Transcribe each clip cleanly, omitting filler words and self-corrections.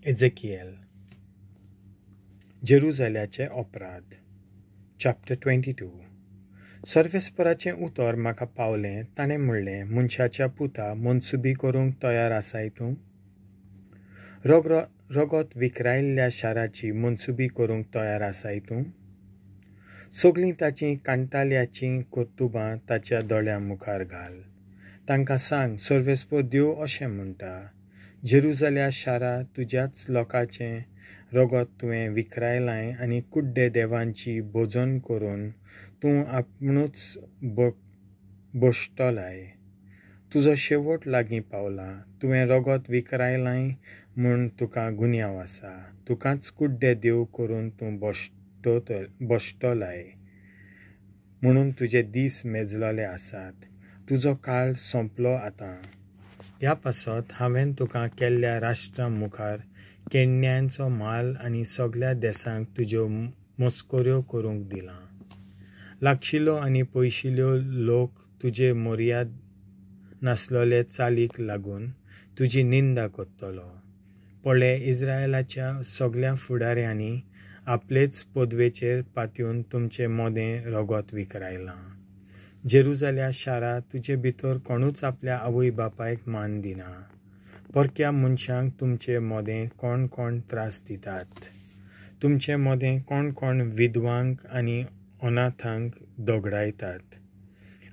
एझेकिएल. जेरुजाल्याचे अपराध. चॅप्टर 22. सर्वेस्पराचें उतर म्हाका पावलें. ताणें म्हणलें, मनशाच्या पुता, मनसुबी करूंक तयार आसाय तूं? रगत विकरायल्ल्या शाराची मनसुबी करूंक तयार आसाय तूं? सगळीं ताचीं कांटाल्याचीं कर्तुबां ताच्या दोळ्यां मुखार घाल. तांकां सांग, सर्वेस्पर देव अशें म्हणटा, जेरुजाल्या शारा, तुज्याच लोकांचें रगत तुवें विकरायलां आनी कुड्डे देवांची भोजन करून तूं आपणूच भश्टलाय. तुजो शेवट लागीं पावला. तुवें रगत विकरायलां म्हूण तुका गुन्यांव आसा. तुकाच कुड्डे देव करून तूं भश्टलाय म्हणून तुजे दीस मेजलेले आसात. तुजो काळ सोंपलो आतां. ह्या पासत हांवें तुका केल्ल्या राष्ट्रां मुखार केन्यांचो म्हाल आनी सगल्या देसांक तुज्यो मस्कऱ्यो करूंक दिलां. लागशिल्लो आनी पयशिल्लो लोक तुजे मर्याद नासलेले चालीक लागून तुजी निंदा करतलो. पळय, इस्रायलाच्या सगल्या फुडाऱ्यांनी आपलेच पदवेचेर पातयेवन तुमचे मोदें रगत विकरायलां. जेरुजाल्या शारा, तुजे भितर कोणूच आपल्या आवय बापायक मान दिना. परक्या मनशांक तुमचे मोदें कोण कोण त्रास दितात. तुमचे मोदें कोण कोण विधवांक आनी अनाथांक दोगडायतात.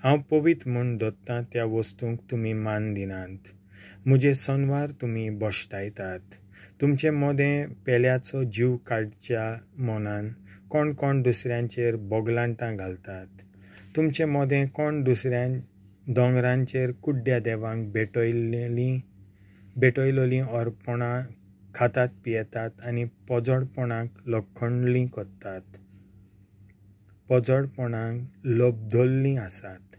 हांव पवित्र म्हूण दत्तां त्या वस्तूंक तुमी मान दिनात. म्हजे सनवार तुमी भश्टायतात. तुमचे मोदें पेल्याचो जीव काडच्या मनान कोण कोण दुसऱ्यांचेर बोगलांटां घालतात. तुमचे मोदें कोण दुसऱ्या दोंगरांचेर कुड्ड्या देवांक भेटयलेलीं अर्पणां खातात पियेतात आनी पोजडपणाक लोखंडलीं करतात. पोजडपणाक लोबदल्लीं आसात.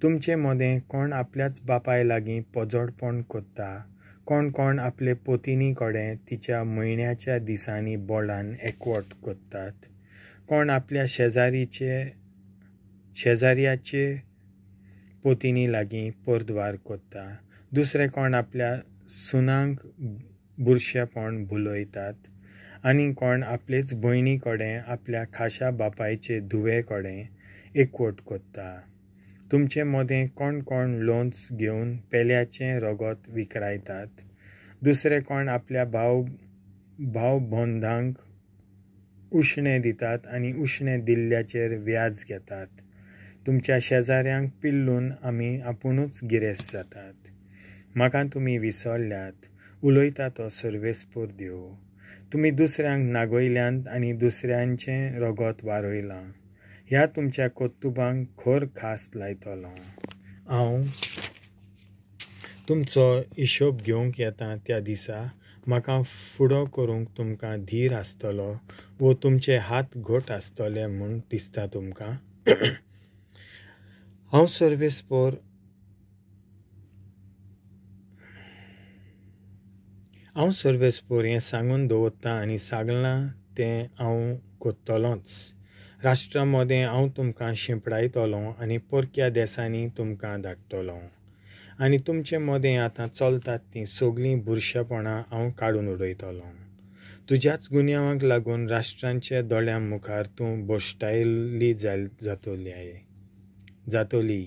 तुमचे मोदें कोण आपल्याच बापाय लागीं पोजडपण करता. कोण कोण आपले पोतिनी कडेन तिच्या म्हयन्याच्या दिसांनी बोळान एकवट करतात. कोण आपल्या शेजाऱ्याचे पोतिनी लागीं परद्वार करता. दुसरे कोण आपल्या सुनांक बुरशेपण भुलयतात आनी कोण आपलेच भयणी कडेन आपल्या खाशा बापायचे धुवे कडेन एकवट करता. तुमचे मोदें कोण कोण लोन्स घेवन पेल्याचें रगत विकरायतात. दुसरे कोण आपल्या भावबंधांक उश्णें दितात आनी उश्णें दिल्ल्याचेर व्याज घेतात. तुमच्या शेजाऱ्यांक पिल्लून आमी आपुणूच गिरेस्त जातात. म्हाका तुमी विसरल्यात, उलयता तो सर्वेस्पर देव. तुमी दुसऱ्यांक नागयल्यांत आनी दुसऱ्यांचें रगत वारयलां. ह्या तुमच्या कर्तुबांक खर खास लायतलो. हांव तुमचो हिशोब घेवंक येता त्या दिसा म्हाका फुडो करूंक तुमकां धीर आसतलो वो तुमचे हात घट आसतले म्हूण दिसता तुमकां? हांव सर्वेस्पर हें सांगून दवरतां आनी सांगलां तें हांव करतलोंच. राष्ट्रां मदें हांव तुमकां शिंपडायतलों आनी परक्या देसांनी तुमकां धाडटलों आनी तुमचे मदें आतां चलतात तीं सगळीं बुरशेपणां हांव काडून उडयतलों. तुज्याच गुन्यांवांक लागून राष्ट्रांच्या दोळ्यां मुखार तूं भश्टायल्ली जातली.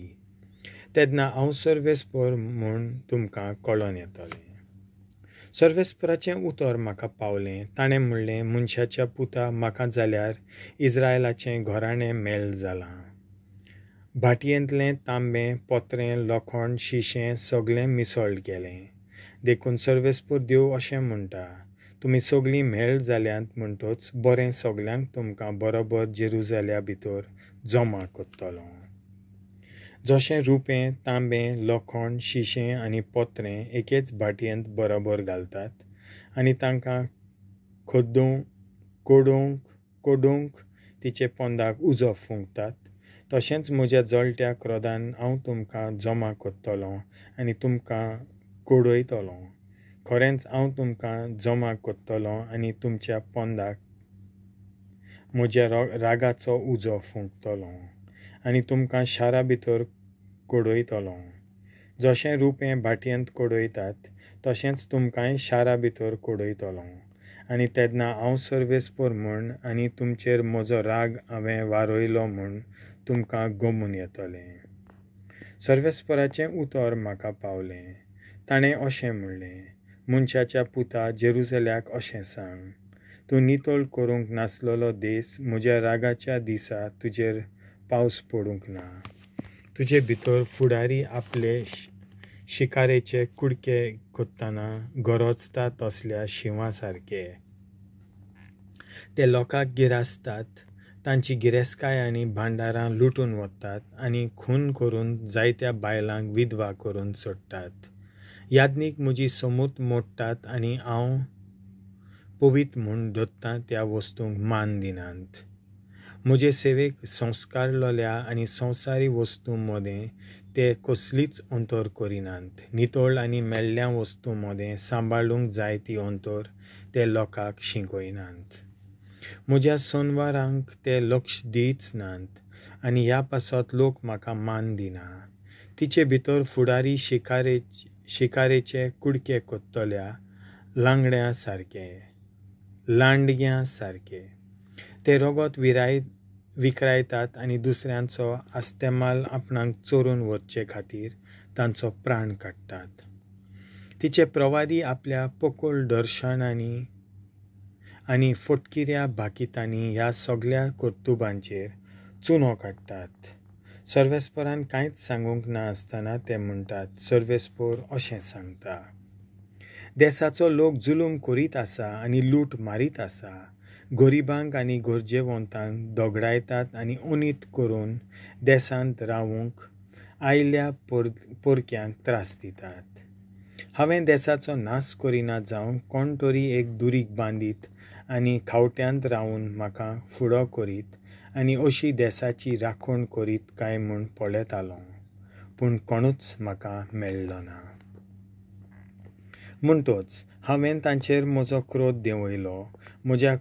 तेन्ना हांव सर्वेस्पर म्हूण तुमकां कळोन येतलें. सर्वेस्पराचें उतर म्हाका पावलें. ताणें म्हणलें, मनशाच्या पुता, म्हाका जाल्यार इस्रायलाचें घराणें मेळ जालां. भाटयेंतलें तांबें, पोत्रें, लोखण, शिशें सगळें मिसळ गेलें. देखून सर्वेस्पर देव अशें म्हणटा, तुमी सगळीं मेळ जाल्यांत म्हणटच बरें सगल्यांक तुमकां बरोबर जेरुजाल्या भितर जमा करतलो. जशें रुपें, तांबें, लोखण, शिशें आनी पोत्रें एकेच भाटयेंत बरोबर घालतात आनी तांकां कोडोवंक तिचे पोंदाक उजो फुंकतात, तशेंच म्हज्या जळट्या क्रोधान हांव तुमकां जमा करतलों आनी तुमकां कोडयतलों. खरेंच हांव तुमकां जमा करतलों आनी तुमच्या पोंदाक म्हज्या रागाचो उजो फुंकतलों आनी तुमकां शारा भितर कोडयतलों. जशें रुपें भाटयेंत कोडयतात तशेंच तुमकांय शारा भितर कोडयतलो. आनी तेन्ना हांव सर्वेस्पोर म्हूण आनी तुमचेर म्हजो राग हांवें वारयलो म्हूण तुमकां गमून येतलें. सर्वेस्पोराचें उतर म्हाका पावलें. ताणें अशें म्हणलें, मनशाच्या पुता, जेरुजल्याक अशें सांग, तूं नितळ करूंक नासलेलो देस, म्हज्या रागाच्या दिसा तुजेर पावस पडूंक ना. तुजे भितर फुडारी आपले शिकारेचे कुडके कोत्तना गरजता तसल्या शिंवा सारके. ते लोकांक गिरासतात, तांची गिरेस्तकाय आनी भांडारां लुटून वतात आनी खून करून जायत्या बायलांक विधवा करून सोडटात. याज्ञीक म्हजी समूत मोडटात आनी हांव पवित्र म्हूण धरतां त्या वस्तूंक मान दिनात. म्हजे सेवेक संस्कारलेल्या आनी संवसारी वस्तूं मदें ते कसलीच अंतर करिनात. नितळ आनी मेल्ल्या वस्तूं मदें सांबाळूंक जाय ती अंतर ते लोकांक शिकयनात. म्हज्या सनवारांक ते लक्ष दीच नात आनी ह्या पासत लोक म्हाका मान दिना. तिचे भितर फुडारी शिकारेचे कुडके कोत्तल्या लांगड्या सारके, लांडग्यां सारके. ते रगत विकरायतात आनी दुसऱ्यांचो आस्तेमाल आपणाक चोरून व्हरचे खातीर तांचो प्राण काडटात. तिचे प्रवादी आपल्या पोकोळ दर्शनांनी आनी फटकिऱ्या भाकितांनी ह्या सगल्या कर्तुबांचेर चुनो काडटात. सर्वेस्पोरान कांयच सांगूंक ना आसतना ते म्हणटात, सर्वेस्पोर अशें सांगता, देसाचो लोक जुलूम करीत आसा आनी लूट मारीत आसा. गरिबांक आनी गरजेवंतांक दगडायतात आनी अनीत करून देसांत रावूंक आयिल्ल्या परक्यांक त्रास दितात. हांवें देसाचो नाश करिना जावंक कोण तरी एक दुरीग बांदीत आनी खावट्यांत रावून म्हाका फुडो करीत आनी अशी देसाची राखण करीत काय म्हूण पळयतालो, पूण कोणूच म्हाका मेळ्ळो ना. म्हणटच हांवें तांचेर म्हजो क्रोध देंवयलो. म्हज्या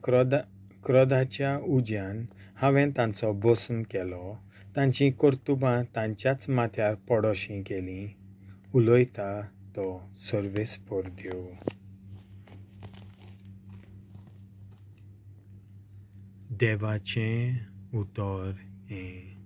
क्रोधाच्या उज्यान हांवें तांचो भस्म केलो. तांचीं कर्तुबां तांच्याच माथ्यार पडोशीं केलीं. उलयता तो सर्वेस्पोर देव. देवाचें उतर हें.